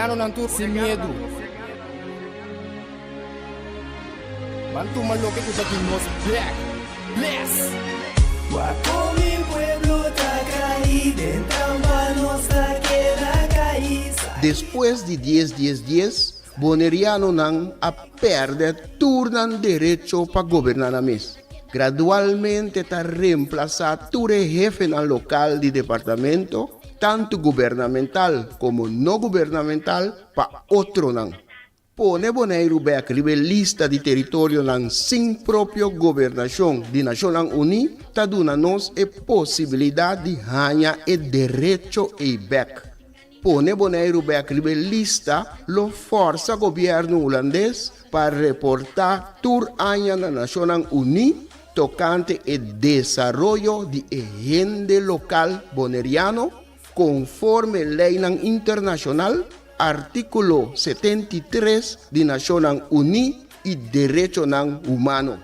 Bonerianonan tur sin miedu. Ban tuma loke ku ta di nos bek. Bless! Wak kon mi pueblo ta kai den trampa nos ta keda kai. Despues di dies dies dies, Bonerianonan a pèrdè tur nan derecho pa goberná nan mes. Gradualmente ta remplasá tur e hefenan lokal di departamento, tantu gubernamental komo no gubernamental, pa otronan. Pone Boneiru bèk riba e lista di teritorionan sin propio gobernashon di Nashonnan Uní ta duna nos e posibilidat di haña e derecho ei bèk. Pone Boneiru bèk riba e lista lo fòrsa gobièrnu hulandes pa reportá tur aña na Nashonnan Uní tokante e desaroyo di e hende lokal boneriano konforme leinan internashonal, artíkulo 73 di Nashonnan Uní i derechonan humano.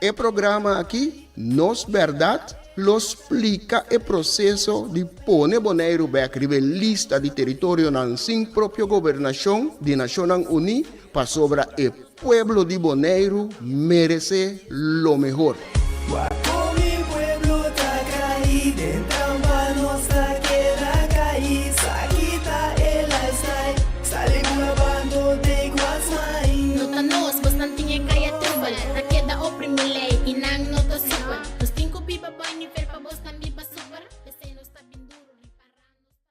E programa aki, Nos Bèrdat, lo splika e proseso di pone Boneiru bèk riba e lista di teritorionan sin propio gobernashon di Nashonnan Uní pasobra e pueblo di Boneiru meresé lo mehor. Wak kon mi pueblo ta kai den trampa nos ta keda kai sa kita e lifestyle sali ku na bando take what's mine. No ta nos, bosnan tin e kaya trubel Ta keda oprimi lei i nan no ta super Nos tin ku biba boi nivel pa bosnan biba super P'esei nos ta bin duru ripará nos ta.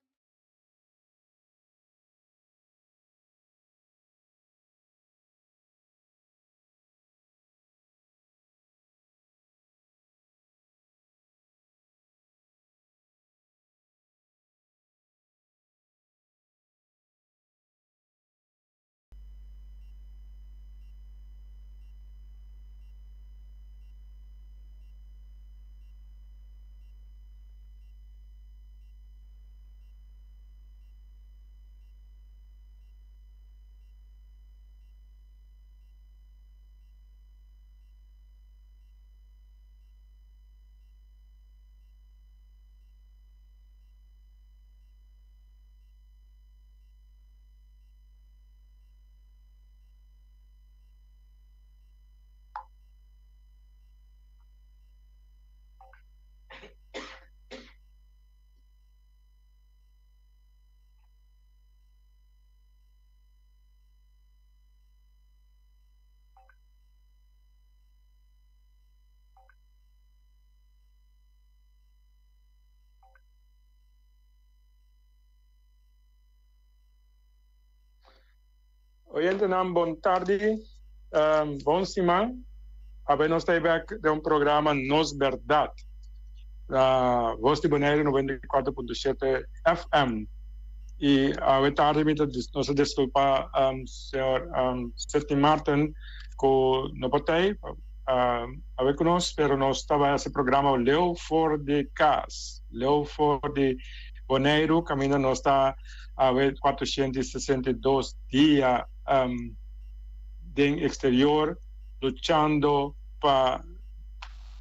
Oyentenan bon tardi, bon siman. Awe nos ta bek den un programa Nos Berdad na Voz di Boneiru 94.7 FM. I awe tardi mi ta nos ta disculpa señor Sidney Marten ku no por ta ei awe ku nos, pero nos ta bai hasi programa leu for di kas, leu for di Boneiru kaminda nos ta awe 462 dia den exterior luchando pa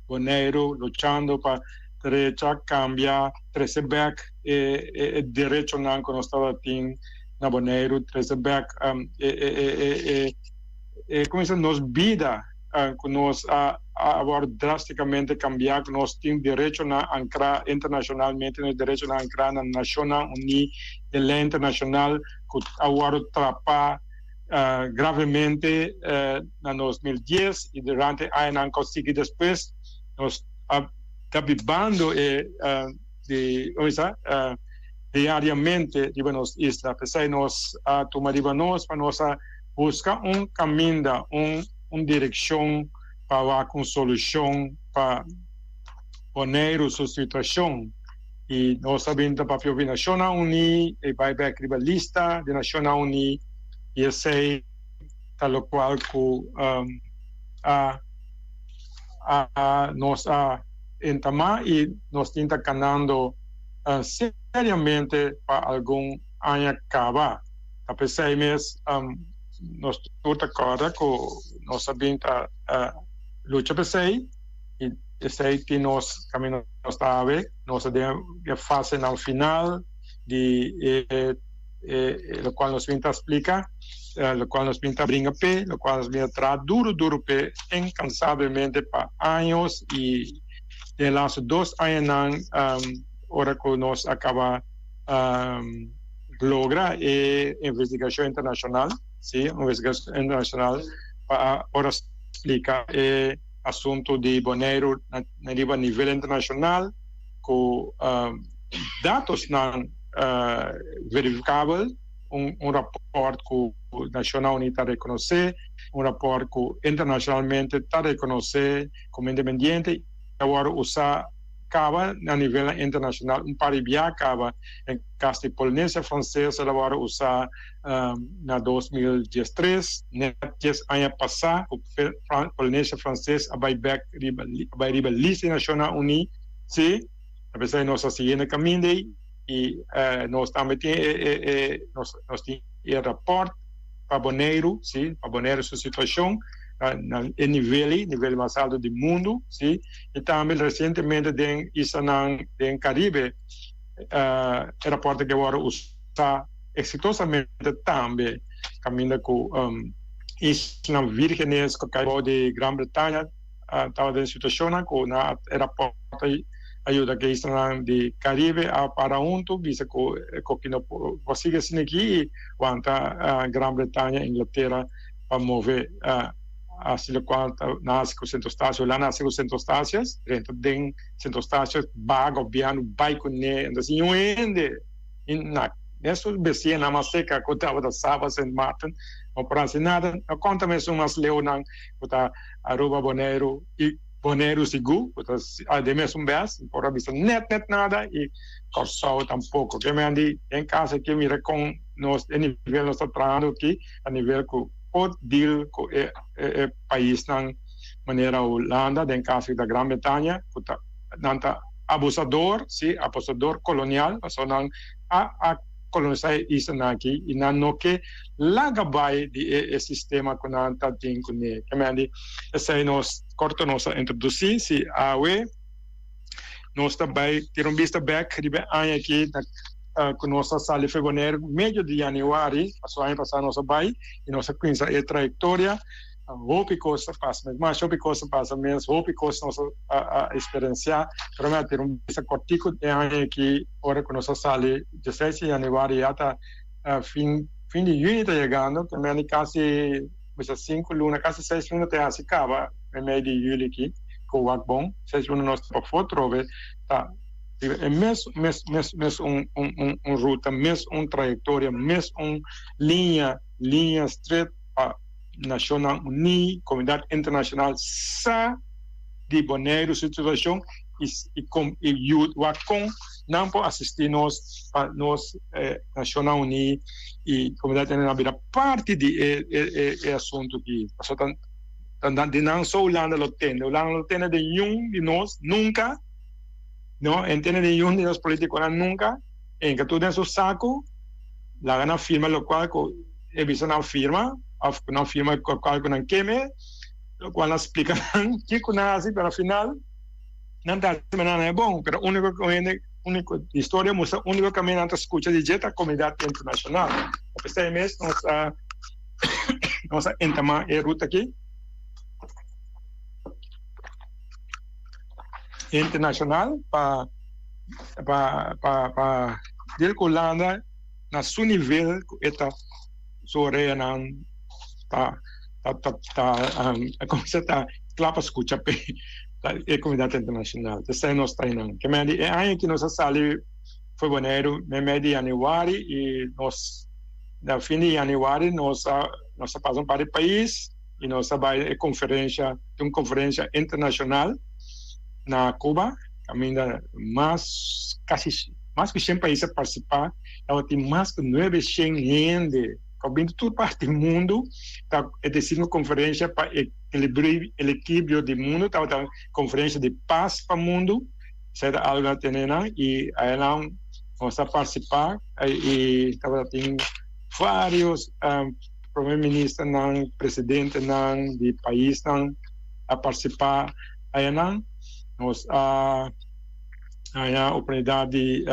Boneiru, luchando pa drecha, cambia, trece bek e e derechonan cu nos tabata tin na Boneiru, trece bek e e e e como dice nos bida cu nos a a worde drasticamente cambia, cu nos tin derechonan ancra internacionalmente, nos derechonan ancra na Nacionnan Uní, den ley internacional cu a worde trapa gravemente na 2010 y durante añanan cu a sigui despues nos a ta bibando e di como bisa diariamente riba nos isla. P'esei nos a tuma riba nos pa nos a busca un caminda, un un direccion pa wak un solucion pa Boneiru su situacion. Y nos a bin ta papia obi Nacionnan Uní, e bai bek riba lista di Nacionnan Uní y esey ta locual cu a a nos a entamá y nos tin ta canando seriamente pa algun aña caba. Ta p'esey mes nos tur ta corda cu nos a bin ta lucha p'esey y esey tin nos caminda nos ta awe. Nos ta den e fasenan final di e. E lokual nos bin ta splika, lokual nos bin ta bringa p'e, lokual nos bin ta traha duru duru p'e inkansablemente pa años i den e lastu dos añanan ora ku nos a kaba logra e investigashon internashonal, si, un investigashon internashonal pa ora splika e asuntu di Boneiru na riba nivel internashonal ku datosnan verificabel, un raport ku Nashonnan Uní ta rekonosé, un raport ku internashonalmente ta rekonosé komo independiente i ta wòrdu usá kaba na nivelnan internashonal un par di bia kaba. Den kas di Polinesia Franses el a wòrdu usá na 2013, nèt dies aña pasá ku Polinesia Franses a bai bèk riba a bai riba lista di Nashonnan Uní. Sí. Ta p'esei nos a sigui na kaminda ei i nos tambe tin e nos nos tin e rapòrt pa Boneiru, sí, pa Boneiru su situashon na e nivel ei, nivel mas alto di mundu, sí, i tambe resientemente den islanan den Karibe e rapòrt aki a wòrdu usá eksitosamente tambe kaminda ku Islan Vírgenes ku kai bou di Gran Bretaña tabata den situashonnan ku nan e rapòrt a yuda ku e islanan di Karibe a para huntu bisa ku koki no por sigui asina aki i wanta Gran Bretaña, Inglatera pa move hasi lokual ta nan hasi ku Sint Eustatius. Hulanda hasi ku Sint Eustatius, drenta den Sint Eustatius baha gobièrnu bai kuné, entonces niun hende na Esun bestianan mas seka ku tabata Saba, Sint Maarten, no por hasi nada. No konta mesun mas leunan ku ta Aruba, Boneiru i Boneiru sigur ku ta den mesun bes, no por a bisa nèt nèt nada i Kòrsou tampoko. Ke men di den kas aki mira kon nos e nivel nos ta trahando aki a nivel ku por deal ku e e paisnan manera Hulanda, den kas aki ta Gran Bretaña ku ta nan ta abusador, si, abusador kolonial, pasobra nan a a kolonisá e islanan aki i nan no ke laga bai di e e sistema ku nan ta tin kuné. Ke men di esei nos korto nos a introdusí, si awe nos ta bai tira un bista bèk riba e aña aki na ku nos a sali for Boneiru medio di yanüari, pasobra aña pasá nos a bai i nos a kuminsá e trayektoria. Hopi kos a pasa mes, masha hopi kos a pasa mes, hopi kos nos a eksperensiá, pero mi a tira un bista kòrtiku e aña aki ora ku nos a sali dieseis di yanüari ya ta fin fin di yüni ta yegando, ta mende kasi bisa sinku luna, kasi seis luna ta hasi kaba meimei di yüli aki ku wak bon, seis luna nos ta pafó atrobe ta riba e mes mes mes mes un un un ruta, mes un trayektoria, mes un liña liña stret pa Nashonnan Uní, komunidat internashonal sa di Boneiru su situashon i i wak kon nan por asistí nos pa nos Nashonnan Uní i komunidat internashonal bira parti di e e asuntu aki. Pasobra ta di nan so Hulanda lo tende. Hulanda no lo tende di niun di nos nunka, no, e no tende di niun di nos politikonan nunka, e hinka tur den su saku, laga nan firma lokual ku. E bisa nan firma of ku nan firma cual ku nan keme, locual nan splica nan kico nan haci, pero al final nan ta haci manera nan e bon, pero unico cu hende, unico historia mustra unico caminda nan ta scucha di dje ta comunidad internacional. Apesar mes nos a nos a entama e ruta aki internacional pa pa pa pa deal cu Hulanda. Na su nivel ku e ta su oreanan ta ta ta ta kuminsá ta kla pa skucha p'e e komunidat internashonal. Esei nos ta einan. Ke mei di e aña aki nos a sali for Boneiru meimei di yanüari i nos na fin di yanüari nos a nos a pasa un par di pais i nos a bai e konferensha un konferensha internashonal na Cuba kaminda mas kasi Mas ku shen pais a partisipá, tabatin mas ku nuebe shen hende ku a bin di tur parti di mundu. Ta e desismo konferensha pa ekilibrio elekibrio di mundu, tabata konferensha di pas pa mundu, esei ta algu nan tene nan i ayanan nos a partisipá i tabatin vários prome ministernan, presidentenan di paisnan a partisipá ayanan. Nos a. Haña oportunidat di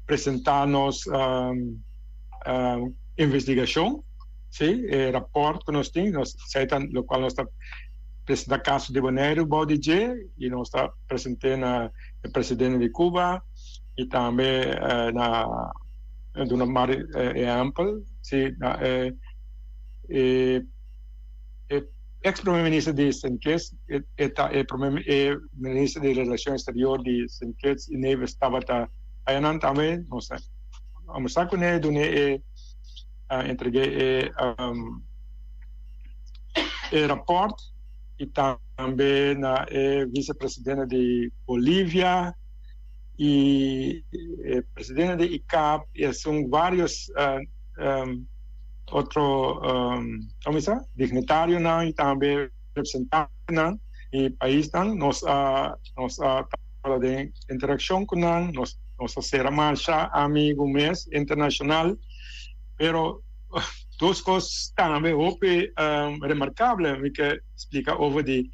presentá nos investigashon, si, e rapòrt ku nos tin, nos esei ta lokual nos ta presentá kaso di Boneiru bou di dje i nos ta present'é na e presidente di Cuba i tambe na duna mar ehèmpel, si, na e e ex prome minister di Sint Kitts e ta e prome e minister di Relacion Exterior di Sint Kitts y Nevis tabata ayanan tambe nos a almuersa cune dune e entregue e e rapport y tambe na e vice presidente di Bolivia y e presidente di ICAP y esun varios otro como bisa dignitarionan y tambe representantenan di paisnan nos a nos a tabata den interaccion cu nan nos nos a cera masha amigo mes internacional pero dos cos tambe hopi remarcable mi ke splica over di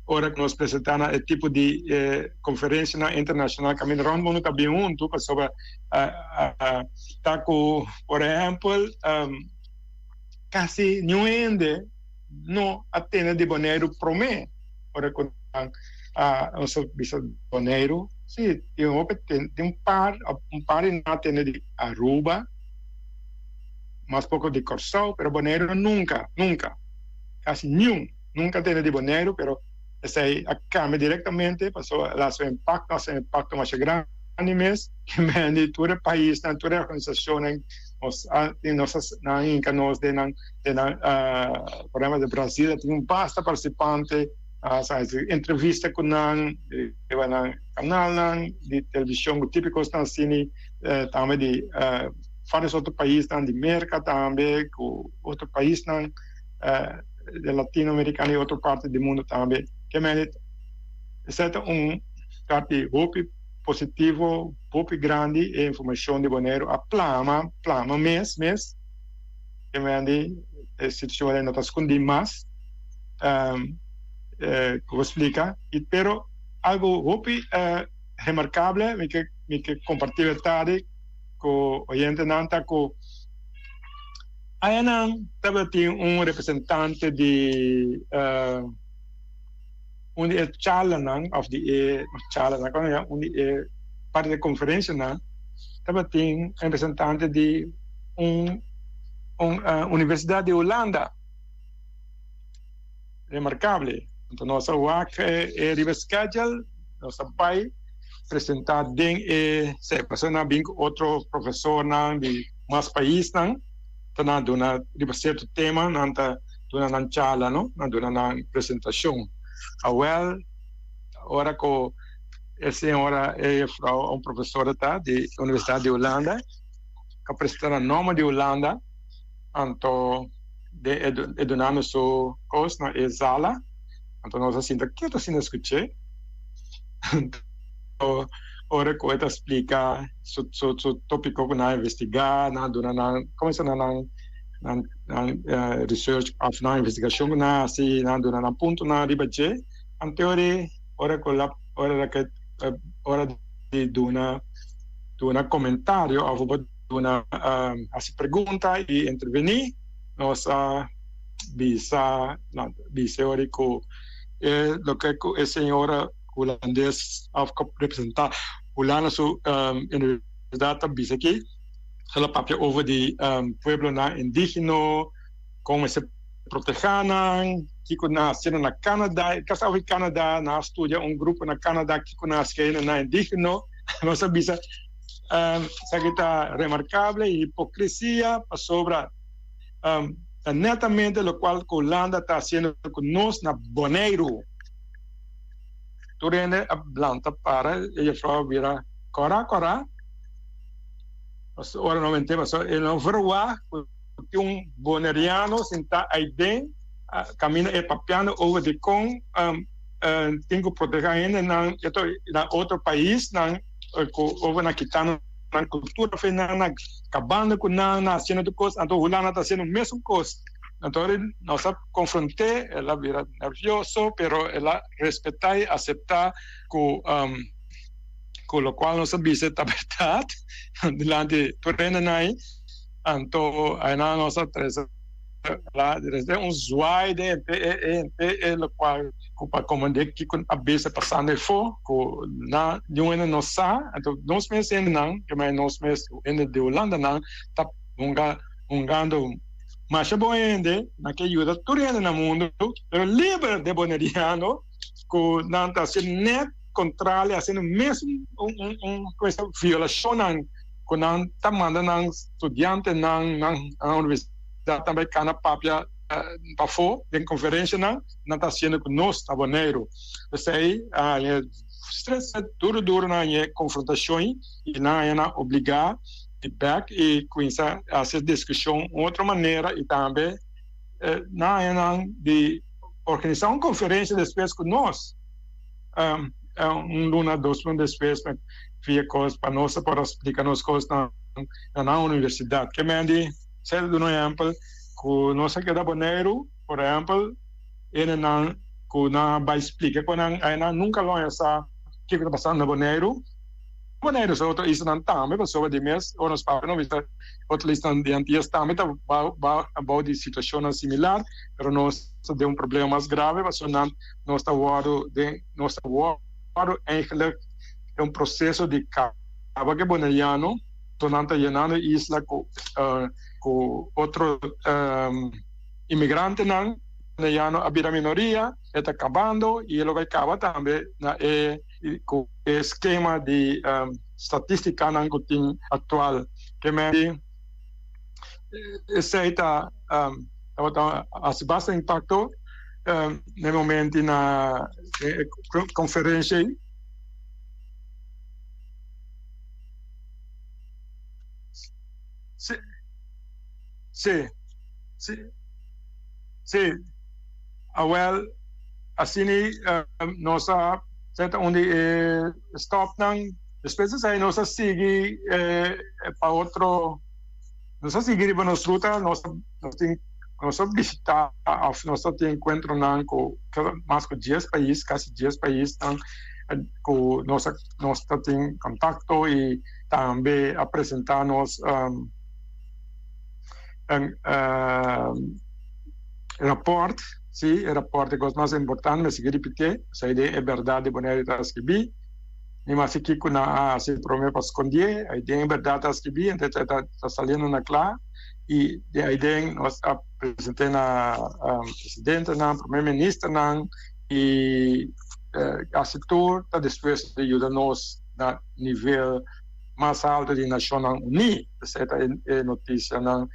ora cu nos presenta na e tipo di conferencianan internacional caminda rond mundo ta bin hunto pasobra ta cu por ehempel casi niun hende no a tende di Boneiru prome ora cu nan a nos a bisa Boneiru si tin hopi tin un par un par di nan a tende di Aruba mas poco di Corsou pero Boneiru nunca nunca casi niun nunca a tende di Boneiru pero esey a cambia directamente pasobra el a haci un impacto a haci un impacto masha grandi mes ke men di tur e paisnan tur e organisacionnan nos a nos a nan a hinca nos den nan den nan por ehempel den Brasil a tin un basta participante a haci entrevista cu nan riba nan canalnan di television cu tipico esnan asina tambe di varios otro paisnan di Merca tambe cu otro paisnan de Latinoamericano y otro parti di mundo tambe. Ke mende esei ta un parti hopi positivo, hopi grandi e informacion di Boneiru a plama, plama mes mes. Ke mende e situacion no ta scondi mas, cu bo splica. Y pero algo hopi remarcable mi ke mi ke comparti atardi cu oyentenan ta cu. Ayanan tabatin un representante di un di e charlanan of di e charlanan como ya un di e parti di e conferencianan tabatin un representante di un un universidad di Hulanda remarcable enton nos a wak e riba schedule nos a bay presenta den e pasobra nan a bin cu otro profesornan di mas paisnan ta nan duna riba cierto tema nan ta duna nan charla no nan duna nan presentacion awel ora cu e señora e juffrouw un profesora ta di universidad di Hulanda a presenta na nomber di Hulanda anto den e dunando su cos na e sala anto nos a sinta keto asina scuche anto ora cu e ta splica su su su topico cu nan a investiga nan a duna nan cuminsa na nan nan nan research of nan investigacion cu nan a haci nan a duna nan puntonan riba dje anto ora cu la ora cu ora di duna duna comentario of bo duna haci pregunta y interveni nos a bisa bisa ora cu e loke cu e señora hulandes of cu representa Hulanda su universidad ta bisa aki el a papia over di pueblonan indigeno con mester proteha nan, kiko nan haciendo na Canada, e casa awe Canada, nan a studia un grupo na Canada kiko nan haci na nan indigeno, nos a bisa esaki ta remarcable y hipocresia pasobra ta netamente locual cu Hulanda ta haciendo cu nos na Boneiru. Tur hende a blanta para e juffrouw a bira cora cora, ora nan wente pasobra e no verwagt cu Tin un boneriano sintá aiden kaminda e papiando over di kon tin ku protegá hendenan na otro paisnan ku over na kitando nan kultura fe nan na kabando ku nan na hasiendo tur kos anto Hulanda ta hasiendo mesun kos anto nos a konfront'é el a bira nervioso pero el a respetá i aseptá ku ku lokual nos a bisa ta bèrdat dilanti tur hendenan ei. Anto ainan nos a trese la desde un zwaai den e e e lokual ku pa komprendé kiko a bisa pasando efo ku nan niun hende no sa. Anto nos mes hendenan, ke mei nos mes hende di Hulandanan ta hunga hungando masha bon hende, nan ke yuda tur hende na mundu, pero liber de boneriano ku nan ta hasi nèt kontrali, hasiendo mes un un un violashonnan ku nan ta manda nan studiantenan nan universidat tambe kana papia pafó den konferenshanan, nan ta hasiendo ku nos na Boneiru. P'esei stress duru duru nan haña e konfrontashon i nan haña nan obligá di bèk i kuminsá hasi e diskushon un otro manera i tambe nan haña nan di organisá un konferensha despues ku nos. Un luna, dos luna despues via kos pa nos a por a splika nos kosnan na nan universidat. Ke men di sey ta duna un ehèmpel ku nos a keda Boneiru, por ehèmpel, hendenan ku nan a bai splika ku nan, nan nunka lo haña sa kiko ta pasando na Boneiru. Boneiru so otro islanan tambe pasobra di mes ora nos papia nos bisa otro islanan di Antillas tambe ta bou di situashonnan similar, pero nos ta den un problema mas grave pasobra nan nos ta wòrdu den nos ta wòrdu eigenlijk den un proseso di kaba ku e boneriano, so nan ta yenando e isla ku ku otro imigrantenan, boneriano a bira minoria, e ta kabando i e lo bai kaba tambe na e ku e skema di statistikanan ku tin aktual. Ke men di esei ta tabata hasi basta impakto na e momento na e konferensha ei. Si, si, si, si. Awel, asina nos a seta un di e stopnan. Despues di esei nos a sigui pa otro, nos a sigui riba nos ruta, nos tin, nos a bishita of nos a tin encuentronan cu mas cu dies pais, casi dies paisnan cu nos a nos ta tin contacto y tambe a presenta nos Raport, si, e raport e kos mas importante, mi a sigui ripitié, esei den e bèrdat di Boneiru ta skibí, mi mester kiko nan a hasi promé pa skondié, ei den e bèrdat ta skibí, ente ta ta saliendo na kla, i den ei den nos a present'é na presidentenan, promé ministernan, i kasi tur ta dispuesto di yuda nos na nivel mas alto di Nashonnan Uní, esei ta e notisianan.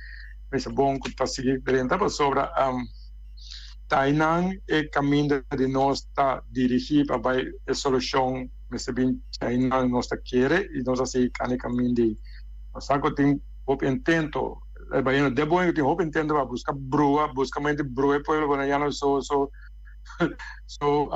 Mester bon ku ta sigui drenta pasobra ta einan e kaminda di nos ta dirigí pa bai e solushon mester bin einan nos ta kere i nos a sigui kanda e kaminda ei. Nos sa ku tin hopi intento, e bayendo de bon ku tin hopi intento pa buska brua, buska manera di brua e pueblo boneriano su su su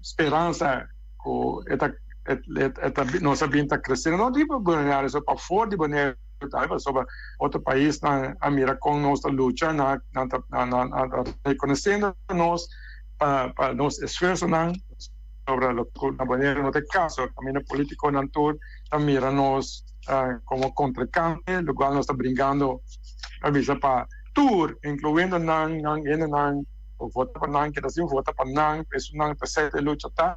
speransa ku e ta e ta nos a bin ta kresiendo no di boneriano so pafor di Boneiru. Tambe pasobra otro paisnan a mira kon nos ta lucha, nan nan ta nan nan ta rekonosiendo nos pa pa nos esfuersonan sobra lo ku na Boneiru no ta e kaso. Kaminda politikonan tur ta mira nos komo kontrinkante, lokual nos ta bringando pa bisa pa tur, inkluiendo nan nan hendenan ku vota pa nan, keda sin vota pa nan, esunnan ta seta e lucha ta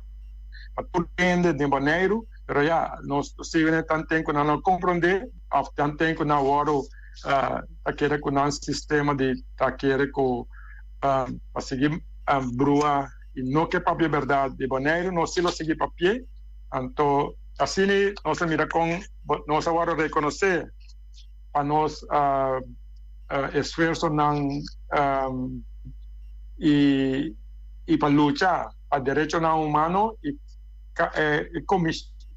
pa tur hende den Boneiru. Pero ya, nos sirve tanten ku nan no komprondé òf tanten ku nan wòrdu ta kere ku nan sistema di ta kere ku pa sigui brua i no ke papia bèrdat di Boneiru, nos si lo sigui papi'é. Anto asina nos a mira kon nos a wòrdu rekonosé pa nos esfuersonan i pa lucha pa derechonan humano i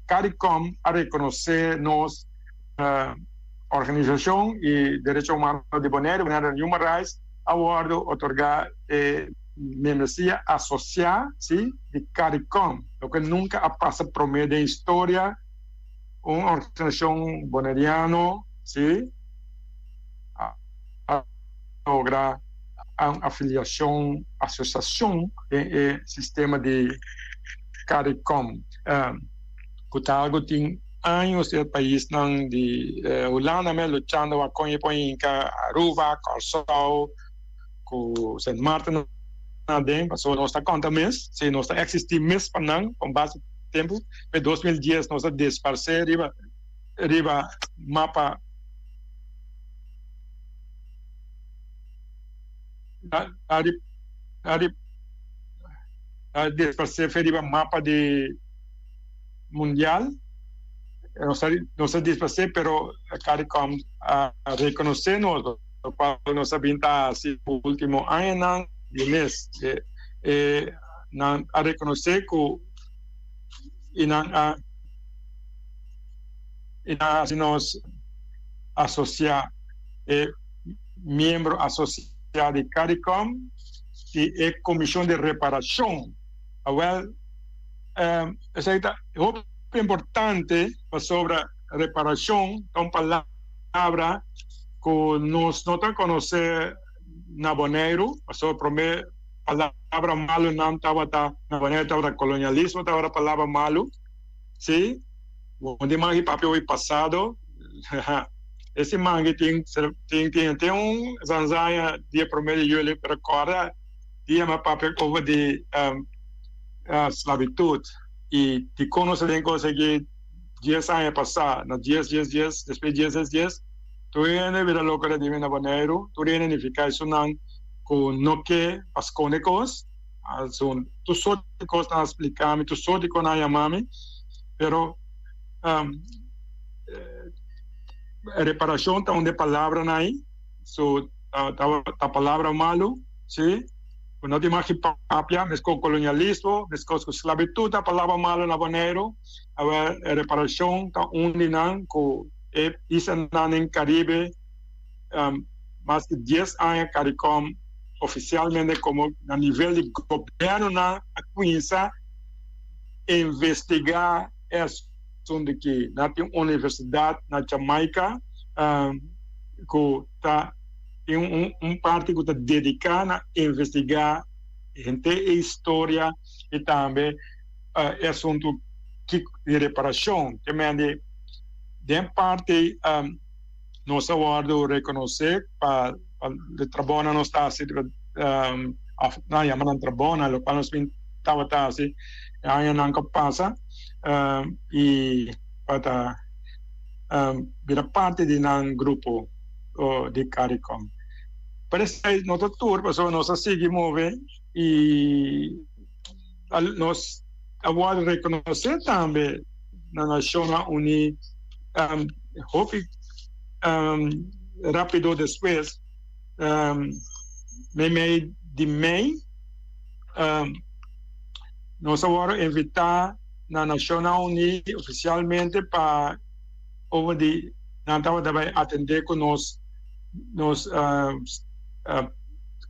Caricom a rekonosé nos organisashon i derecho humano di Boneiru, Boneiru Human Rights, a wòrdu otorgá e membresia asosiá, sí, di Caricom, loke nunka a pasa promé den historia un organisashon boneriano, sí, a logra un afiliashon, asosiashon den e sistema di Caricom, ku ta algu tin años e paisnan di Hulanda mes luchando wak kon e por hinka Aruba, Kòrsou ku Sint Maarten aden pasobra nos ta konta mes si nos ta eksistí mes pa nan pa un base tempu. Pe 2010 nos a disparsé riba riba mapa a disparsé fe riba mapa di mundial. Nos a nos a disparsé pero Caricom a rekonosé nos lokual nos a bin ta hasi último añanan di mes. E nan a rekonosé ku i nan a i nan a hasi nos asosiá e miembro asosiá di Caricom i e Komishon di Reparashon. Awèl, esei ta hopi importante pasobra reparashon ta un palabra ku nos no ta konosé na Boneiru, pasobra promé palabra malu nan tabata na Boneiru tabata kolonialismo tabata palabra malu, si. Bon di mangi papia hopi pasado, e siman aki tin tin tin tin un zanzaña dia prome di juli pero kòrda dia mi a papia over di slavitud i dikon nos a den konsegui dies aña pasá na dies dies dies despues dies dies dies tur hende bira loko ta dimi na Boneiru tur hende nifiká esunnan ku no ke pa skonde kos tur sort di kos nan a splika mi tur sort di kos nan a yama mi pero reparashon ta un di e palabranan ei so ta palabra malu si ku no tin mas ki papia meskos kolonialismo meskos ku sklabitut ta palabra malu na Boneiru awe reparashon ta un di nan ku e islanan den Karibe mas di dies aña Caricom ofisialmente komo na nivel di gobièrnunan a kuminsá investigá e asuntu aki. Nan tin un universidat na Jamaica ku ta tin un parti ku ta dediká na investigá henter e historia i tambe e asuntu di reparashon. Te mende den parti nos a wòrdu rekonosé pa e trabounan nos ta hasi òf nan yama nan trabounan lokual nos bin tabata hasi e añanan ku a pasa i pa ta bira parti di nan grupo di Caricom. Pero esei no ta tur pasobra nos a sigui move i nos a wòrdu rekonosé tambe na Nashonnan Uní hopi rápido despues, meimei di mei, nos a wòrdu invitá na Nashonnan Uní ofisialmente pa over di nan tabata bai atendé ku nos nos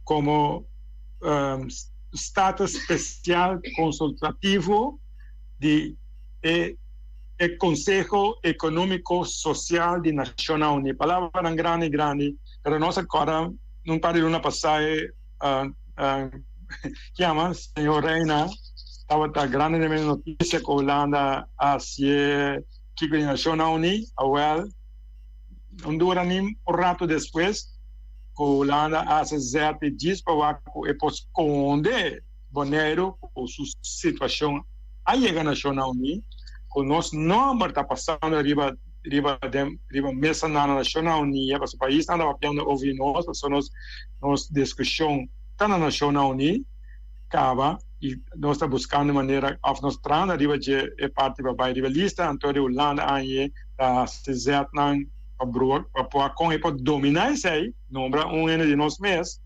komo status spesial konsultativo di e e Konseho Ekonómiko Sosial di Nashonnan Uní. Palabranan grandi grandi, pero nos a kòrda un par di luna pasá e kiama señor Reina tabata grandemente notisia ku Hulanda a hasié kiko di Nashonnan Uní. Awèl, no dura ni un ratu despues ku Hulanda a hasi zèt i djis pa wak ku e por skonde Boneiru ku su situashon a yega Nashonnan Uní ku nos nòmber ta pasando riba riba den riba mesanan na Nashonnan Uní pasobra paisnan ta papiando over di nos pasobra nos nos diskushon ta na Nashonnan Uní kaba i nos ta buskando manera òf nos trahando riba dje e parti pa bai riba lista anto di Hulanda aña ta hasi zètnan pa brua pa por kon e por dominá esei nombra un hende di nos mes.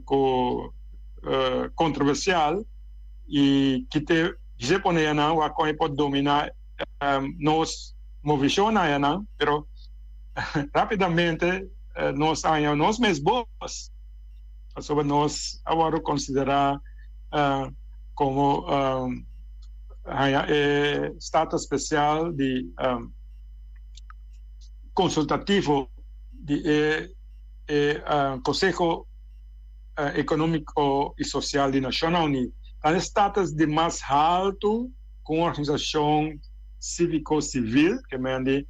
ku kontroversial i ki te dje pone yanan wak kon e por dominá nos movishonnan yanan, pero rápidamente nos haña nos mes bos pasobra nos a wòrdu konsiderá komo haña e status spesial di konsultativo di e e Conseho Economico y Social di Nacionnan Uní ta e status di mas haltu cu un organisacion cívico civil ke men di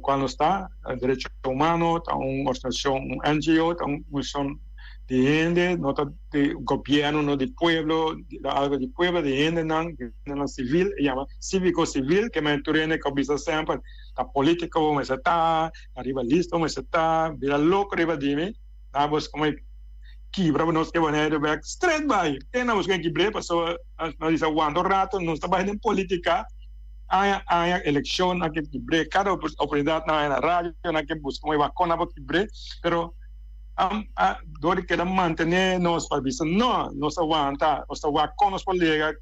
cual nos ta derecho humano ta un organisacion un NGO ta un organisacion di hende no ta di gobierno no di pueblo algo di pueblo di hendenan hendenan civil e yama cívico civil ke men tur hende ku a bisa semper ta politico bo mester ta ariba lista bo mester ta bira loco riba di mi na bos como kibra bo nos ke Boneiru bek straight bai te na bos ke kibr'é pasobra nos bisa wanta un rato nos ta bai den politica aña aña eleccion nan ke kibr'é cada oportunidad nan haña na radio nan ke busca como e wak kon nan por kibr'é pero dor di keda mantene nos pa bisa no nos ta wanta nos ta wak kon nos por lega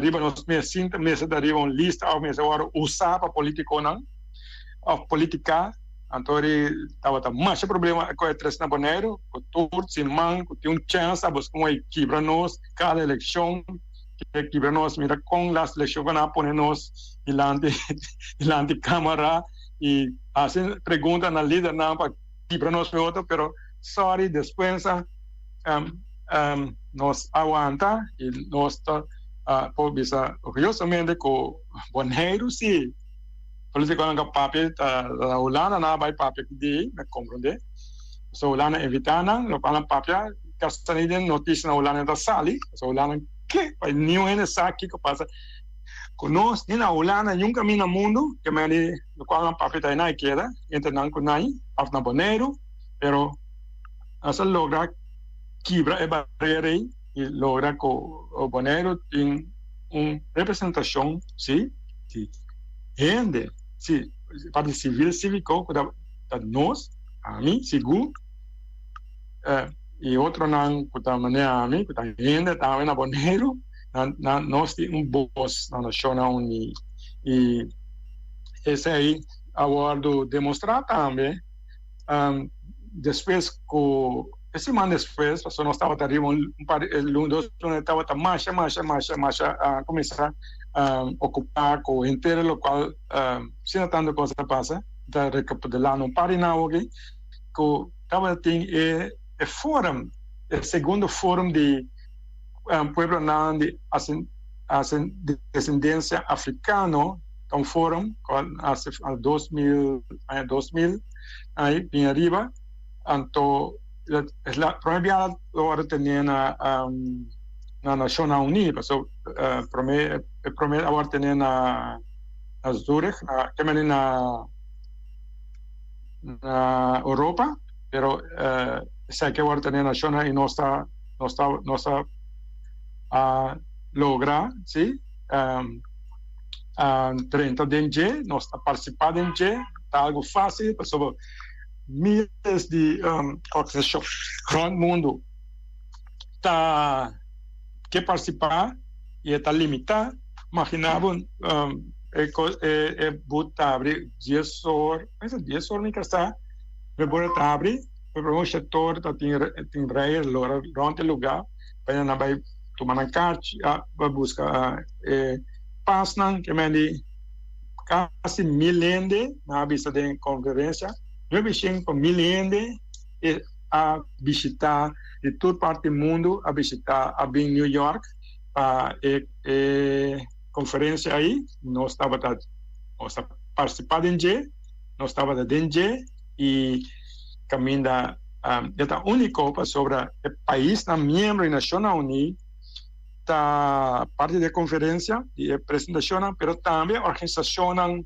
riba nos mes sin ta mester ta riba un lista of mester wòrdu usa pa politiconan of politica. Anto ri tabata masha problema ku e tres na Boneiru, ku tur siman ku tin un chèns a buska un e kibra nos kada elekshon, ke kibra nos, mira kon las elekshon ku nan a pone nos dilanti dilanti kamara i hasi pregunta na lidernan pa kibra nos ku e otro, pero sorry despues nos a wanta i nos ta por bisa orguyosamente ku Boneiru si. Politiconan ka papia ta na Hulanda nan a bai papia ki di mi a comprende. So Hulanda invita nan lo cual nan papia casi ni den noticia na Hulanda ta sali pasobra Hulanda ke pa niun hende sa kico pasa cu nos ni na Hulanda niun caminda na mundo ke men di lo cual nan papia ta nan a keda entre nan cu nan of na Boneiru pero nos a logra kibra e barera ei y logra cu Boneiru tin un representacion si di hende, si, parti civil civico cu ta nos, ami sigur, y otronan cu ta manera ami, cu ta hende tambe na Boneiru, nan nos tin un bos na Nacionnan Uní. Y esey a wordo demostra tambe despues cu e siman despues, pasobra nos tabata riba un par di luna, dos luna tabata masha, masha, masha, masha cuminsa ocupa cu henter locual asina tanto cos a pasa, ta recapitulando un par di nan awoki, cu tabatin e forum, e segundo forum di pueblonan di descendencia africano, ta un forum cu a nace 2000, aña 2000, ahi bin ariba. Anto es la prome biaha lo wòrdu tene na na Nashonnan Uní paso prome e prome a wòrdu tene na na Zurich na ke mende na na Europa pero esaki a wòrdu tene na Nashonnan i nos ta nos ta nos ta a logra si a drenta den dje nos a partisipá den dje ta algu fásil pasobra Miles di organisashon rònt mundu ta ke partisipá i e ta limitá. Maginá bo e but ta abri dies or, pensa dies or mi ka sa, e borde ta abri, pero un sektor ta tin rei lora rònt e lugá pa nan bai tuma nan karchi, bai buska e pasnan ke men di. Kasi mil hende nan a bisa den konferensia, 900 pa mil hende a bishita di tur parti di mundu a bishita a bin New York pa e konferensia ei. Nos tabata nos a partisipa den dje, nos tabata den dje i kaminda e ta úniko pasobra e paisnan miembro di Nashonnan Uní ta parti di e conferencia, di e presentacionnan, pero tambe organisacionnan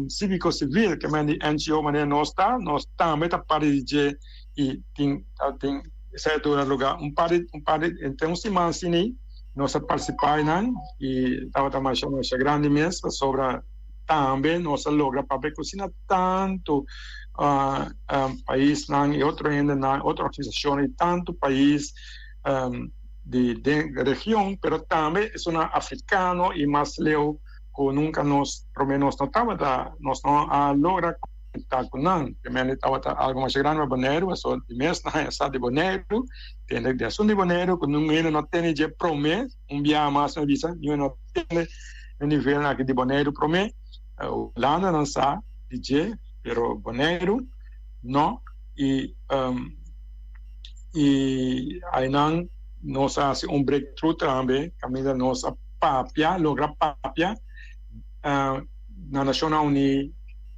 civico civil, ke men di NGO manera nos ta, nos tambe ta parti di dje y tin tin esei a dura lugar un par di un par di entre un siman asina nos a participa einan y tabata masha masha grandi mes pasobra tambe nos a logra papia cu asina tanto paisnan y otro hendenan, otro organisacionnan di tanto pais di den region, pero tambe esunnan africano y mas leu cu nunca nos prome nos no tabata, nos no a logra conecta cu nan. Primeramente tabata algo masha grandi pa Boneiru, pasobra di mes nan a sa di Boneiru, tende di asunto di Boneiru cu nunca hende no tene dje prome, un biaha mas mi a bisa, niun hende no tene e nivelnan aki di Boneiru prome. Hulanda nan sa di dje, pero Boneiru no. I i ainan nos a hasi un breakthrough tambe kaminda nos a. papia, logra papia na Nashonnan Uní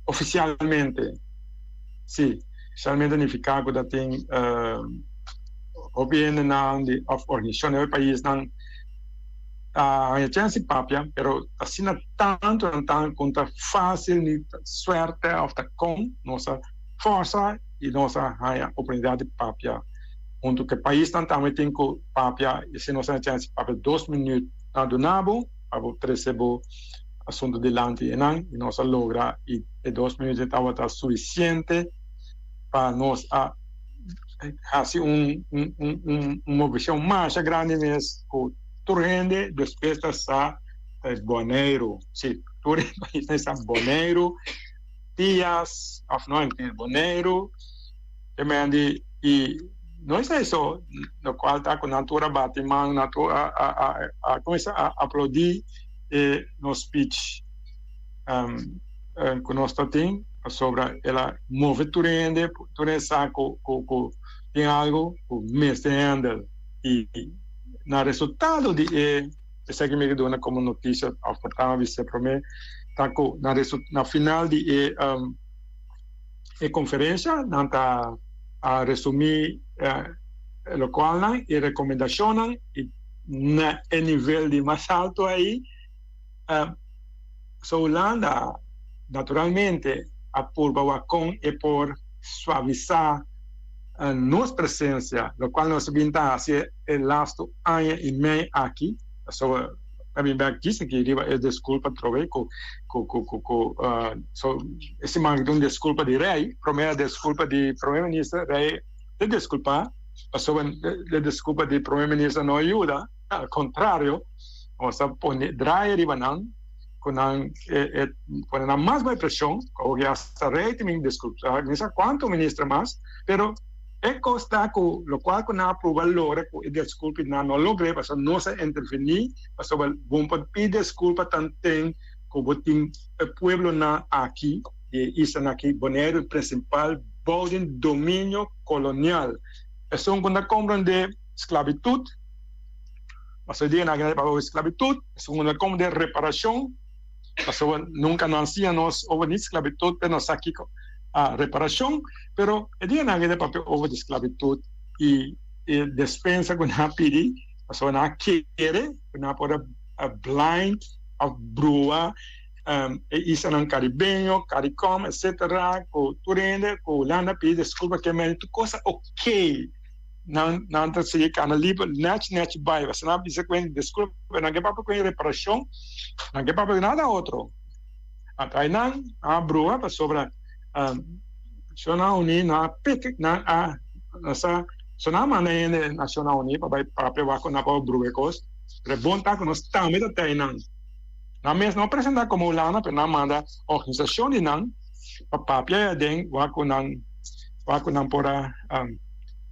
ofisialmente. Sí, ofisialmente nifiká ku ta tin hopi hendenan di òf organisashon di hopi paisnan ta haña chèns di papia, pero asina tantu nan ta ku ta fásil ni ta suerte òf ta kon nos a fòrsa i nos a haña oportunidat di papia huntu ku e paisnan tambe tin ku papia i si nos haña chèns di papia dos minüt nan a duna bo pa bo trese bo asuntu dilanti einan i nos a logra i e dos minüt ei tabata sufisiente pa nos a hasi un un moveshon masha grandi mes ku tur hende despues ta sa ta e Boneiru si tur e paisnan sa Boneiru Tias of no Boneiru e men di i no es eso lokual ta ku nan tur a bati man nan tur a a a a kuminsá a aplaudí e nos speech ku nos ta tin pasobra el a move tur hende tur hende sa ku ku ku tin algu ku mester handle i na resultado di e esaki mi ke duna komo notisia òf por tamba bis'é promé ta ku na na final di e e konferensha nan ta a resumí lokualnan i rekomendashonnan i na e nivel di mas alto ei so Hulanda naturalmente a purba wak kon e por suavisá nos presensia lokual nos a bin ta hasi e lastu aña i mei aki pasobra ta bin bek djis aki riba e deskulpa atrobe ku ku ku ku ku so e siman aki ta un deskulpa di rei prome deskulpa di prome minister rei ta deskulpa pasobra e deskulpa di prome minister no a yuda al kontrario nos a pone draai riba nan ku nan e pone nan mas bai preshon ku awor ya asta rei ta bin deskulpa mi sa kuantu minister mas pero E kos ta ku lokual ku nan a pruba logra ku e deskulpa i nan no logr'é pasobra nos a intervení pasobra bo por pidi deskulpa tanten ku bo tin e pueblonan aki di e islanan aki, Boneiru prinsipal, bou den dominio kolonial. Esun ku ta komprendé sklabitut, pasobra e dianan aki nan ta papia over sklabitut, esun ku ta komprendé reparashon, pasobra nunka nan siña nos over ni sklabitut, pero nos sa kiko a reparashon, pero e dianan aki ta papia over di sklabitut i e despensa ku nan a pidi, pasobra nan a kere ku nan por a blind òf brua e islanan karibeño, Caricom, etcetera, ku tur hende ku Hulanda a pidi deskulpa ke mende tur kos a okay. Nan nan ta sigui kana liber nèchi nèchi bai. Pasobra nan a bisa ku hende deskulpa, pero nan ke papia ku hende reparashon, nan ke papia ku nada otro. Anto ainan nan a bruha pasobra Nacionnan Uní nan a pek nan a nan sa so nan a manda hende Nacionnan Uní pa bai papia wak ku nan por bruha e kos. Pero e bon ta ku nos tambe ta tei nan. Nan mes no a presenta komo Hulanda pero nan a manda organisashon di nan pa papia ei aden wak ku nan wak ku nan por a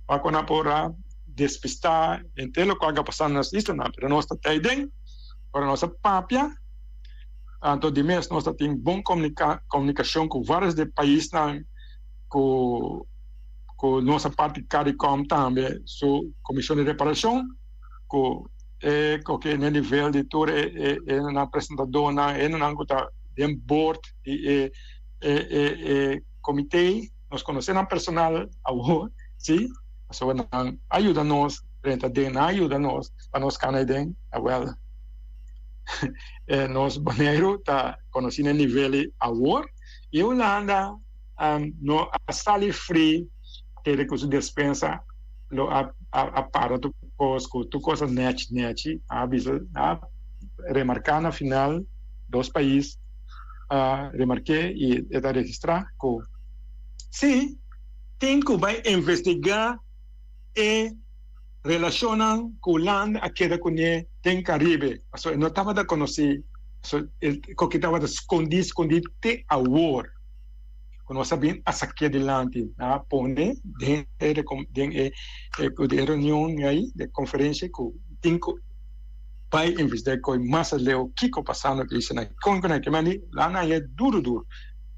wak ku nan por a despistá henter lokual ku a pasa na nos islanan. Pero nos ta tei den ora nos a papia. Anto di mes nos ta tin bon komunikashon ku vários di e paisnan ku ku nos a parti Caricom tambe su komishon di reparashon ku e koke na e nivel di tur e e e nan presentadónan e nan ku ta den bord di e e e e komité nos konosé nan personal awor si pasobra nan a yuda nos drenta den nan a yuda nos pa nos kana den awèl. Nos Boneiru ta konosí na nivel di awor i Hulanda no a sali fri kere ku su despensa lo a para tur kos ku tur kos a nèchi nèchi. A bisa a remarká na final dos pais a remark'é i e ta registrá ku si tin ku bai investigá e Relashonnan ku Hulanda a keda kuné den Karibe, pasobra e no tabata konosí, pasobra e koki tabata skondí skondí te awor ku nos a bin a saké dilanti. Nan a pone den e den e e reunion ei, den e konferensia ku tin ku bai investigá koe mas aleu kiko pasando ku esei nan, kon ku nan ke mandi nan a haña duru duru.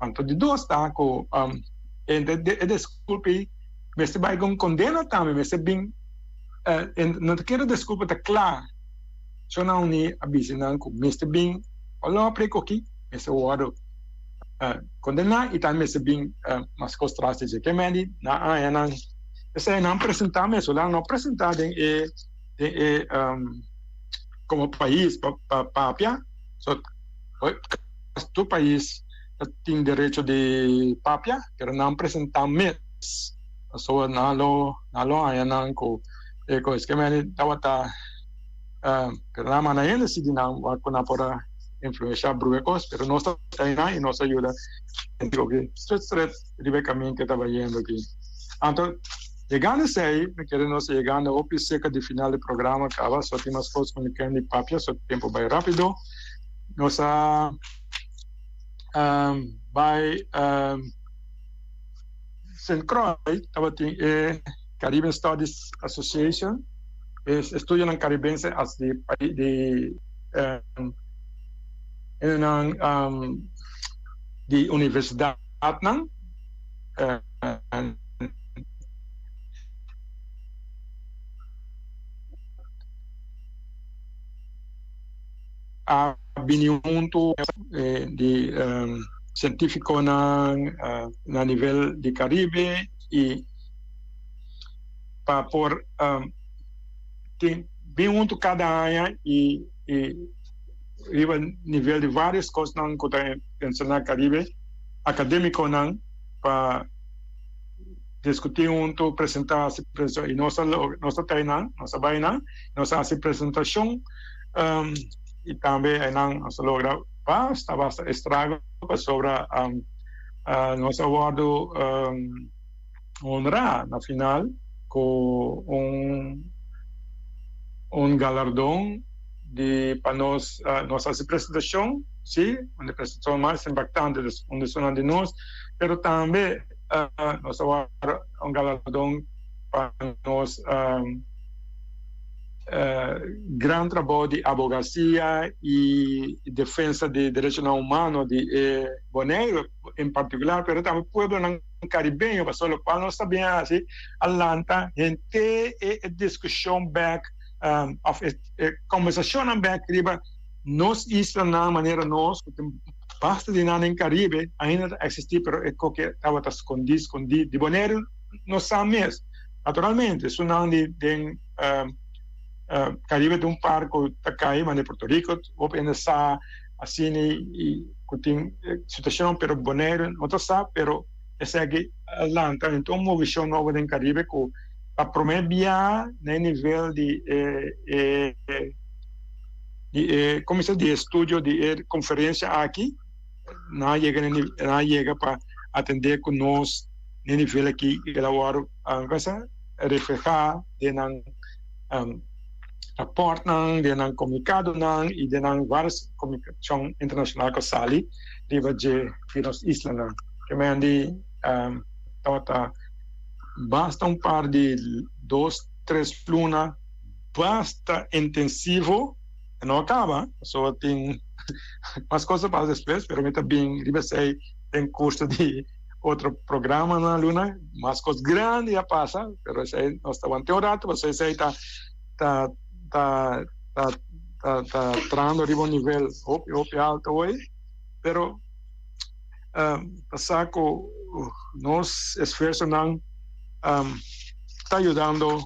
Anto di dos ta ku e deskulpa ei. Mester bai con condena tambe, mester bin, no ta kere desculpa ta cla. Nacionnan Uní a bisa nan ku mester bin olopre ku aki mester wòrdu kondená i tambe mester bin mas kos tras di dje. Ke men di nan aña nan esei nan presentá mes, nan no presentá den e den e komo pais pa papia, so tur pais tin derecho di papia, pero nan presentá mes pasobra nan lo nan lo haña nan ku e kos. Ke men di tabata pero nan manda hende si di nan wak ku nan por a influensha bruha e kos, pero nos ta einan i nos a yuda hende ku ki stret stret riba e kamin ke ta bayendo aki. Anto yegando esei mi kere nos yegando hopi serka di final di programa kaba so tin mas kos ku mi ken di papia so tempo bai rapido. Nos a bai Sint Croix tabatin e Caribbean Studies Association, e estudionan caribense as di di nan di universidadnan. A bini huntu di cientificonan na nivel di Caribe y pa por tin bin huntu cada aña y riba nivel di varios cosnan cu ta menciona Caribe, academiconan pa discuti huntu, presenta haci presentacion y nos a nos a trae nan, nos a bay nan, nos a haci presentacion y tambe eynan nos a logra basta basta estrago pasobra nos a wordo honra na final cu un un galardon di pa nos nos haci presentacion si un di presentacion mas impactante un di esunnan di nos pero tambe nos a wòrdu un galardon pa nos gran trabou di abogacia y defensa di derechonan humano di e Boneiru en particular pero tambe pueblonan caribeño pasobra locual nos ta bien haci a lanta henter e discusion bek of e conversacionnan bek riba nos islanan manera nos cu tin basta di nan den Caribe ainda ta existi pero e koke tabata scondi scondi di Boneiru no sa mes. Naturalmente esunnan di den Caribe ta un par cu ta cay manera Puerto Rico hopi hende sa asina y cu tin situacion pero Boneiru no ta sa pero esaki a lanta un movicion nobo den Caribe cu pa prome bia na e nivel di e di e como di e estudio di e conferencia aki nan a yega nan a yega pa atende cu nos na e nivel aki y el a worde refleha den nan raportnan, den nan comunicadonan y den nan varios comunicacion internacional cu a sali riba dje di nos islanan. Ke men di tabata basta un par di dos tres luna basta intensivo, e no a caba, pasobra tin mas cos ta pasa despues, pero mi ta bin riba esey den curso di otro programa na luna, mas cos grandi a pasa, pero esey nos ta wanta un rato, pasobra esey ta ta ta ta ta ta trahando riba un nivel hopi hopi alto hoy, pero ta sa cu nos esfuerzonan ta yudando.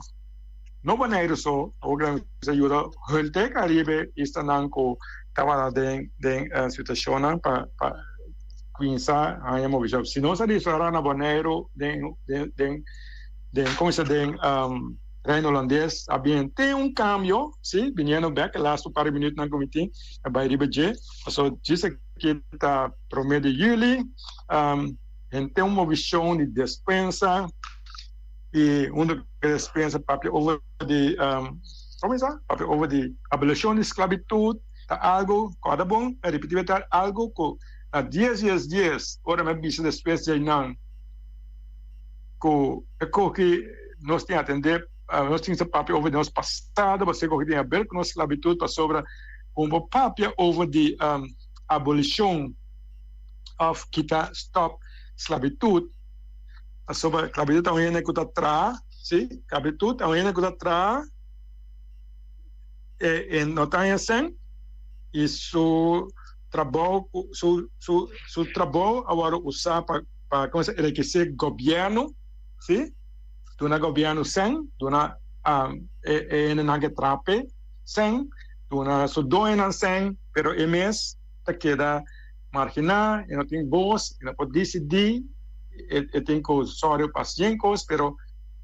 No Boneiru so, awor ku nos a yuda henter Karibe islanan ku tabata den den situashonnan pa pa kuminsá haña movishon. Si nos a disfrutá na Boneiru den den den den komo se den Reino Holandes a bien tin un kambio, si, biniendo bèk e lastu par di minütnan ku mi tin a bai riba dje, pasobra djis aki ta promé di yüli henter un movishon di despensa. I huntu ku e experiencia papia over di como bisa? Papia over di abolishon di sklabitut ta algu ku a ta bon, mi a ripiti mi ta algu ku na dies dies dies ora mi a bisa despues di einan ku e koki nos tin atende nos tin sa papia over di nos pasado pasobra e koki tin haber ku nos sklabitut pasobra ku bo papia over di abolishon of kita stop sklabitut. Pasobra klabitut ta un hende ku ta traha, sí, klabitut ta un hende ku ta traha E no ta haña sèn i su trabou su su su trabou a wòrdu usá pa pa komo enrikesé gobièrnu, si, duna gobièrnu sèn, duna e e hendenan ke traha p'e sèn, duna su doñonan sèn, pero e mes ta keda marginá, e no tin bos, e no por disidí, e tin ku sòru pa hasi kos, pero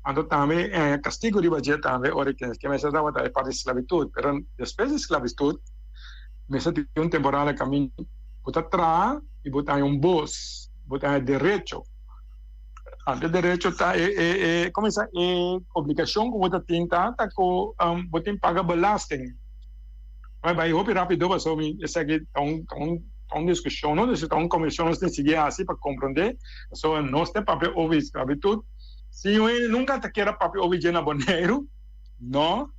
anto tambe e haña kastigu riba dje tambe ora ke ke mester tabata e parti di sklabitut. Pero despues di sklabitut mester tin un temporada kaminda bo ta traha i bo ta haña un bos, bo ta haña derecho. Anto e derecho ta e e e komo bisa e obligashon ku bo ta tin ta ta ku bo tin paga belasting. Bai bai hopi rapido pasobra mi esaki ta un ta un ta un diskushon no ta un komishon nos tin sigui hasi pa komprondé pasobra nos ta papia over sklabitut si un hende nunka ta kere papia over dje na Boneiru no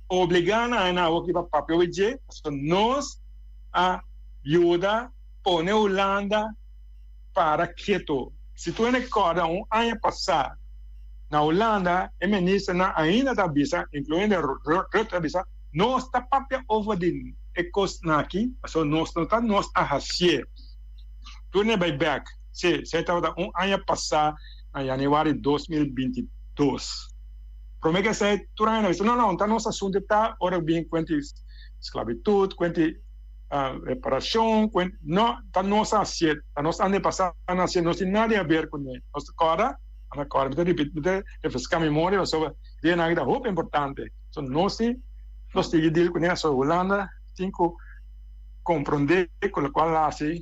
obligá nan nan awoki pa papia over dje pasobra nos a yuda pone Hulanda para keto si tur hende kòrda un aña pasá na Hulanda e ministernan ainda ta bisa inkluyendo Rutte ta bisa. Nos ta papia over di e kosnan aki, pasobra nos no ta nos a hasié. Tur ne bai bèk. Sí, esei tabata un aña pasá na yanüari 2022. Promé ku esei, tur aña nan bisa, no, no, ta nos asuntu ta ora bin kuenti sklabitut, kuenti reparashon, kuenti, no, ta nos a hasié, ta nos antepasá nan a hasié, nos tin nada di haber kuné. Nos ta kòrda? Nan ta kòrda. Mi ta ripití, mi ta refreská memoria pasobra dianan aki ta hopi importante. So nos si nos sigui deal kuné so Hulanda tin ku komprondé ku lokual a hasi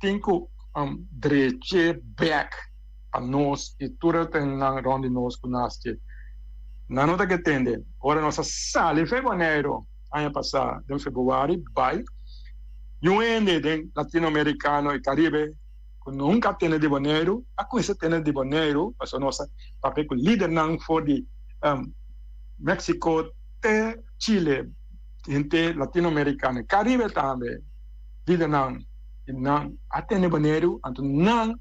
tin ku dreche bèk pa nos i tur e tennan rònt di nos ku nas ke nan no ta ke tende. Ora nos a sali for Boneiru aña pasá den februari bai niun hende den latinoamerikano i karibe ku nunka a tende di Boneiru a kuminsá tende di Boneiru pasobra nos a papia ku lidernan for di Mexico te Chile, henter Latinoamericano, Caribe tambe, lidernan y nan a tene Boneiru, anto nan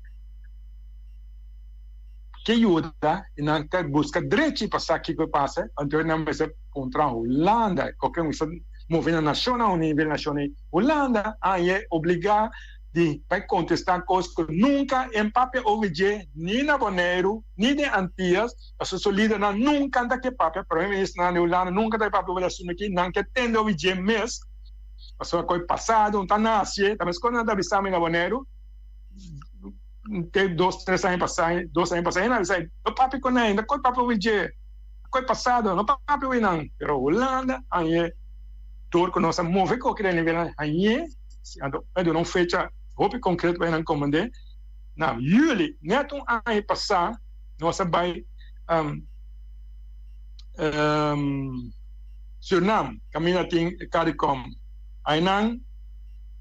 ke yuda y nan ta busca drechi pa sa kico a pasa, anto nan mester puntra Hulanda, koke mester move na Nacionnan Uni, nivel Nacion Uni, Hulanda a haña obliga di bai contesta cos cu nunca en papia over dje ni na Boneiru ni den Antillas, pasobra su lidernan nunca ta ke papia, prome ministernan di Hulanda nunca ta ke papia over di asunto aki, nan ke tende over dje mes, pasobra cu e pasado no ta nacie, ta mescos nan ta bisa mi na Boneiru te dos tres aña pasa, dos aña pasa, nan a bisa no papia cu nan, no koe papia over dje, koe pasado no papia over nan, pero Hulanda hañe door cu nos a move cu oki nivelnan hañe. Si anto e duna un fecha hopi konkreto pa e nan komand'é. Na yüli, nèt un aña pasá, nos a bai Sürnam, kaminda tin Caricom. Einan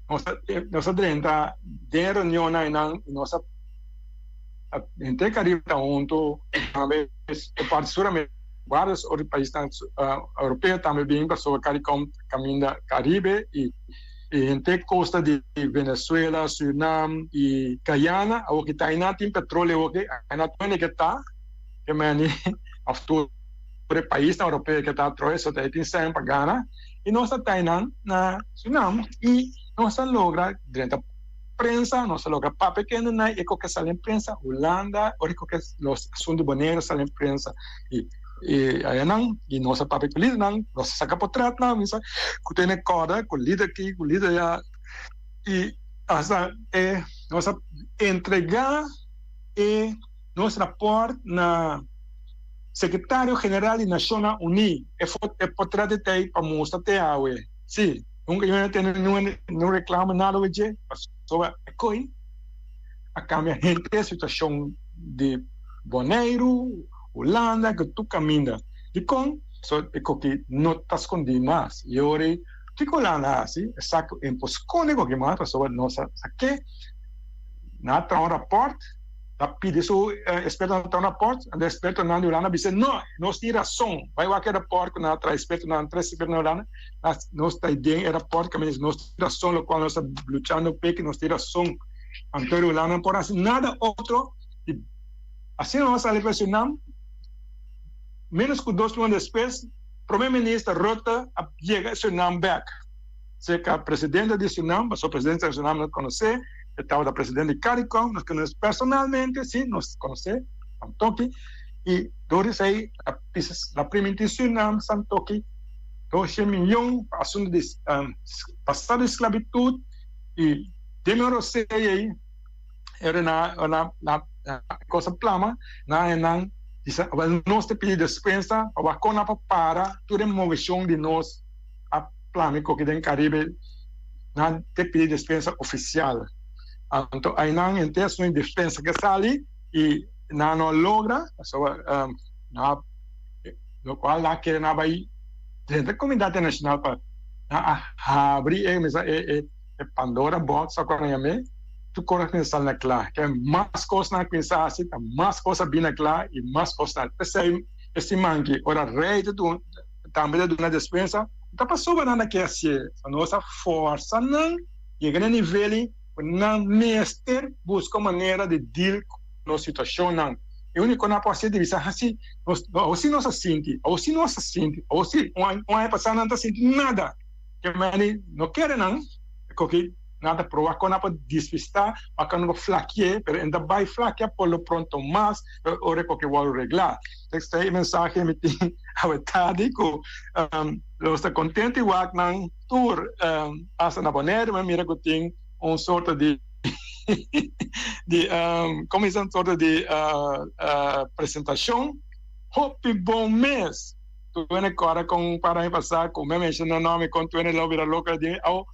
nos a nos a drenta den e reunionnan einan i nos a henter Karibe ta huntu, tambe e parti Suramerika, vários otro paisnan europeo tambe bin pasobra Caricom kaminda Karibe i E henter costa di Venezuela, Surinam y Guyana awor ki ta ayna tin petroleo awor ki ayna tur hende ke ta ke meni of tur e paisnan europeo ke ta atroe so ta e tin sèn pa gana y nos ta tainan na Surinam y nos a logra drenta prensa nos a logra papia kende nan e koke sali den prensa Hulanda ora e koke los asunto di Bonaire sali den prensa y E ayanan y nos a papia cu lidernan, nos a saca potretnan, mi sa cu tene corda cu lider aki, cu lider aya y hasta e nos a entrega e nos raport na Secretario General di Nacionnan Uni, e e potret di tey pa mustra te awe. Si, nunca yo no tene ningun reclamo nada over dje, pasobra e coy a cambia henter e situacion di Boneiru, Hulanda ku tur kaminda. Dikon? So e koki no ta skondí mas. I ora ei, kiko Hulanda a hasi? E sa ku e por skonde koki mas pasobra nos a sak'é. Nan a traha un rapòrt, nan a pidi su ekspertonan traha un rapòrt, anto e ekspertonan di Hulanda a bisa, No, nos tin rason. Bai wak e rapòrt ku nan a traha, ekspertonan, tres ekspertonan di Hulanda, nos ta den e rapòrt kaminda di nos tin rason lokual nos ta luchando p'e, ku nos tin rason. Anto di Hulanda no por hasi nada otro di. Asina nos a sali pa Surinam, ménos ku dos luna despues, Prome Minister Rutte a yega Surinam bek cerca presidente di Surinam, pasobra presidente di Surinam nos conoce, e tabata presidente di Caricom, nos conoce personalmente, si, nos conoce, Santokhi, y door di esey a bisa la priminti Surinam Santokhi 200 miyon pa asunto di pasado di sclavitud y den ora esey ey era na na na cosa plama na e nan bisa awel nos ta pidi despensa pa wak kon a por para tur e moveshon di nos a plama e koki den Caribe nan ta pidi despensa ofisial anto ainan henter su despensa ke sali i nan no a logra pasobra nan lokual nan a kere nan a bai drenta e komunidat internashonal pa nan a habri e e Pandora box a kora yam'é, tur kos a kuminsá sali na kla. Ke mas kos nan a kuminsá hasi, ta mas kos a bin na kla i mas kos ta. P'esei e siman ki ora rei ta duna, tambe ta duna despensa, no ta pasobra nan ta ke hasié, ma nos a forsa nan yega na e nivel ei ku nan mester buska un manera di deal ku nos situashonnan. E úniko nan por hasié di bisa, hasi, nos, awor si nos a sinti, awor si nos a sinti, awor si, un aña pasá nan ta sinti nada. Ke meni no kere nan koki nan ta proba kon nan por despistá o kon nan por flakié, pero e no ta bai flakia por lo pronto mas ora e koki wòrdu reglá. Esei e mensahe mi tin awe tardi ku nos ta kontentu i wak nan tur asta na Boneiru mi a mira ku tin un sorto di di komo bisa un sorto di presentashon hopi bon mes. Tuene kòrda kon un par aña pasá ku mi a menshoná nòmber kon tuene lo bira loko di mi. Awo,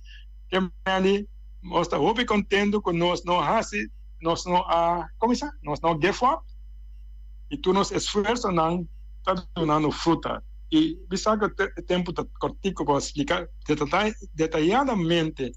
ke mandi nos ta hopi kontentu ku nos no hasi, nos no a, komo bisa, nos no give up i tur nos esfuersonan ta dunando fruta. I bisa ku e tempu ta kòrtiku pa splika detayadamente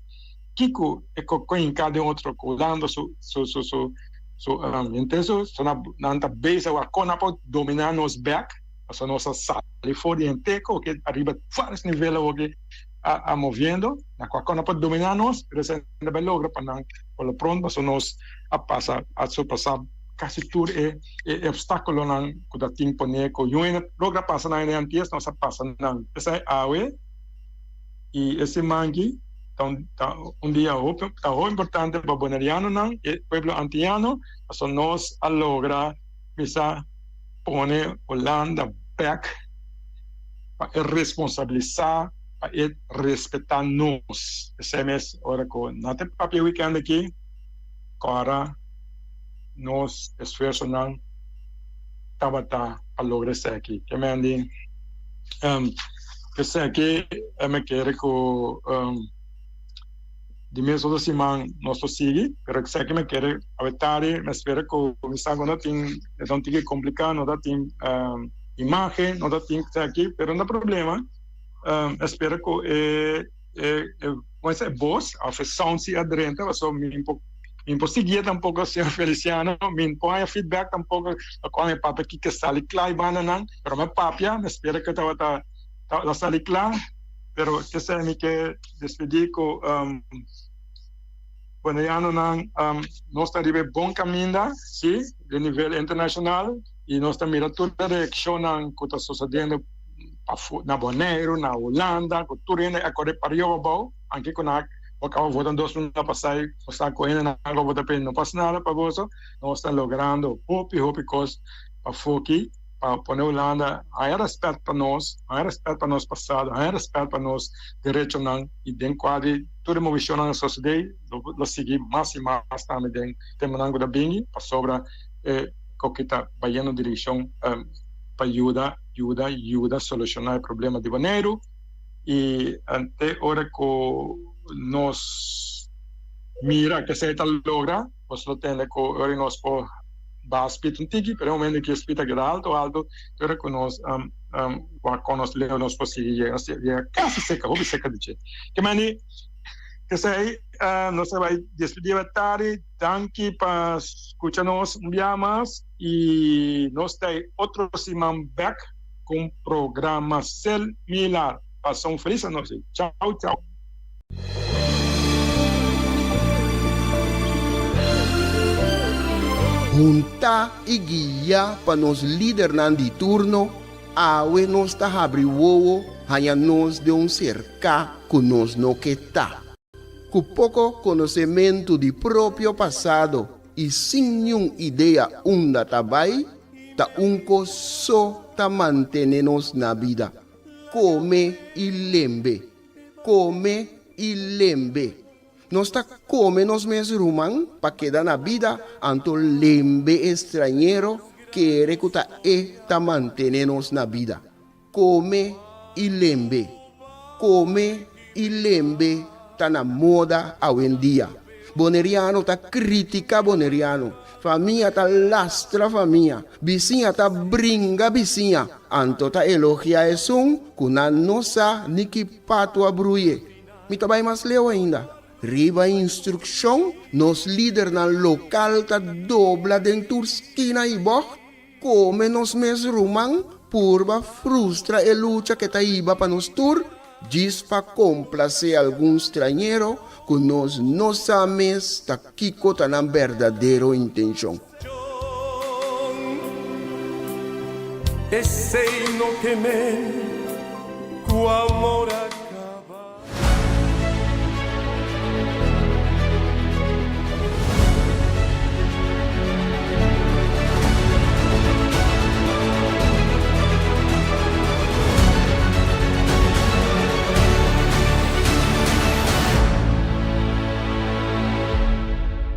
kiko e koko hinká den otro ku Hulanda su su su su su henter su nan ta bezig awor kon nan por dominá nos bèk. Pasobra nos a sali for di henter ku ariba vários nivel awor ki a moviendo, na kua kos nan por dominá nos, pero esei nan ta bai logra pa nan por lo pronto, pasobra nos a pasa, a surpasá kasi tur e e opstákulonan ku ta tin poné ku yu hende logra pasa nan hende antes, nos a pasa nan. P'esei awe i e siman aki ta un ta un dia hopi ta hopi importante pa bonerianonan, e pueblo antiano, pasobra nos a logra bisa. Pone Hulanda bek pa e responsabilisa, pa e respeta nos. Esei mes ora ku no ta papia weekend aki, kora nos esfuersonan tabata pa logra esaki. Ke men di esaki mi kere ku. Di mes otro siman nos lo sigui, pero esaki mi kere awe tardi, mi spera ku mi sa ku no tin, e ta un tiki kompliká, no ta tin imagen, no ta tin esaki, pero no ta problema, mi spera ku e e e bos òf e sound si a drenta, pasobra mi por mi por siguié tampoko señor Feliciano, mi por haña feedback tampoko lokual mi papia kiko sali kla i bandanan, pero mi papia, mi spera ku tabata ta sali kla. Pero esei mi ke despedí ku bonerianonan nos ta riba e bon kaminda, sí, den nivel internashonal i nos ta mira tur e reakshonnan ku ta sosediendo pafó na Boneiru, na Hulanda, ku tur hende a kore pariba abou, anke ku nan a kaba vota dos luna pasá i bo sa ku hendenan a vota p'e no pasa nada pa boso, nos ta logrando hopi hopi kos pafó aki. Pa pone Hulanda haña rèspèt pa nos, haña rèspèt pa nos pasado, haña rèspèt pa nos derechonan i den kua di tur e movishonnan a sosodé lo sigui mas i mas tambe den temponan ku ta bini pasobra e koki ta bayendo direkshon pa yuda, yuda, yuda solushoná e problema di Boneiru i te ora ku nos mira kesei ta logra nos lo tende ku ora nos por Ba spit un tiki, pero e momento ki e spit a keda alto alto, tur e ku nos wak kon nos leu nos por sigui yega, nos yega kasi seka, hopi seka di dje. Ke mandi, kesei nos a bai despedí awe tardi, danki pa skucha nos un bia mas i nos ta e otro siman bek ku un programa similar. Pasa un felis anochi. Chau chau. Huntá i guiá pa nos lidernan di turno. Awe nos ta habri wowo haña nos den un serká ku nos no ke ta. Ku poko konosementu di propio pasado i sin niun idea unda ta bai, ta un kos so ta mantené nos na bida, kome i lembe, kome i lembe. Nos ta kome nos mes ruman pa keda na bida, anto lembe e strañero kere ku ta e ta mantené nos na bida. Kome i lembe. Kome i lembe ta na moda awendia. Boneriano ta kritika boneriano, famia ta lastra famia, bisiña ta bringa bisiña, anto ta elogia esun ku nan no sa ni ki patu a bruye. Mi ta bai mas leu ainda. Riba instrukshon, nos lidernan lokal ta dobla den tur skina i bògt, kome nos mes ruman, purba frustra e lucha ke ta hiba pa nos tur, djis pa komplasé algun strañero ku nos no sa mes ta kiko ta nan berdadero intenshon. Esei no ke men ku amor.